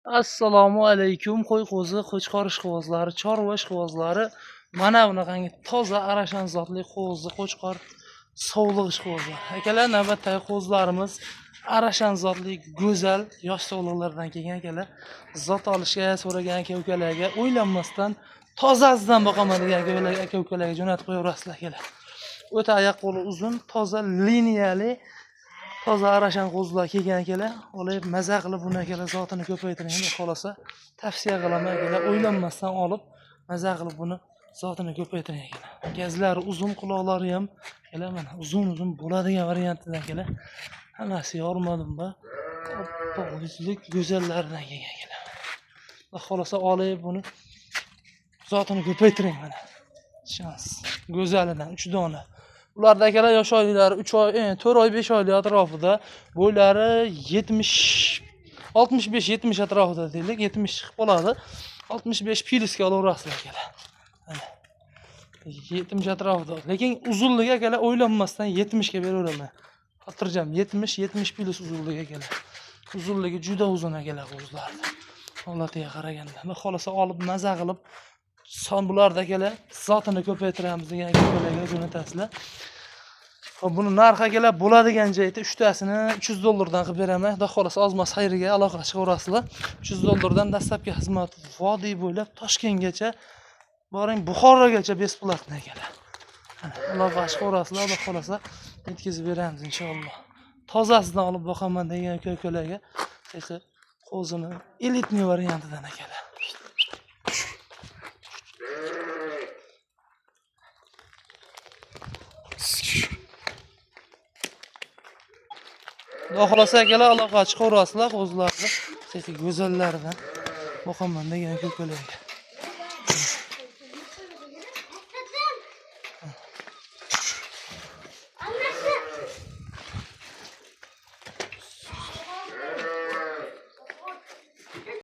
Assalomu alaykum qo'y qo'zi, qo'chqor ishqibozlari, chorva ishqibozlari. Mana bunaqangi toza arashan zotli qo'zi, qo'chqor sovliq ishqibozlari. Akalar, navbatdagi qo'zilarimiz arashan zotli go'zal yosh sovliqlardan kelgan akalar. Zot olishga so'ragan aka ukalarga o'ylanmasdan tozasidan boqaman degan aka ukalarga jo'natib qo'yaverasizlar akalar. O'ta oyoq qo'li uzun, toza liniyali toza arashan qo'zilar kelgan akalar. Olib maza qilib buni akalar zotini ko'paytiring, xudo xolasa. Tavsiya qilaman akalar, o'ylanmasdan olib maza qilib buni zotini ko'paytiring akalar. Gazlari uzun, quloqlari ham akalar mana uzun-uzun bo'ladigan variantidan akalar. Hammasi yormadim ba. Oppoq yuzlik go'zallaridan kelgan akalar. Xudo xolasa olib buni zotini ko'paytiring mana. Shans go'zalidan 3 dona. Ularda akalar yosh oyliklari 3 oy, 4 oy, 5 oylik atrofida, bo'ylari 70 65 70 atrofida deylik, 70 chiqib qoladi. 65 plusga olaverasizlar akalar. Mana. 70 atrofida. Lekin uzunligi akalar o'ylanmasdan 70 ga beraveraman. Xotirjam 70 70 plus uzunligi akalar. Uzunligi juda uzun akalar qo'zlarni. Holatiga qaraganda. Xudo xolasa olib maza qilib son bularda akalar zotini ko'paytiramiz degan akalarga jo'natasizlar. Xo'p, buni narxi akalar bo'ladigan joyda uchtasini 300 dollardan qilib beraman. Xudo xolasa ozmas xayriga aloqa chiqaverasizlar. 300 dollardan dastlabki xizmat vodiy bo'ylab Toshkentgacha boring, Buxorogacha bесплатно akalar. Mana aloqa chiqaverasizlar, xudo xolasa yetkazib beramiz inshaalloh. Tozasidan olib boqaman degan aka ukalarga qo'zini elitniy variantidan akalar. Xudo xolasa akalar aloqa chiqaverasizlar qo'zilarni haqiqiy go'zallaridan boqaman degan aka ukalarga.